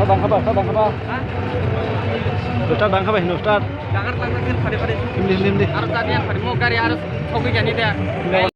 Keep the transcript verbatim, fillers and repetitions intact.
Bangkha ba, bangkha ba. Start bangkha ba, hino start. Dagar tangna sil phari phari. Hindi, hindi, hindi. Aro tadi yang phari mo gari aro thogwi jani de.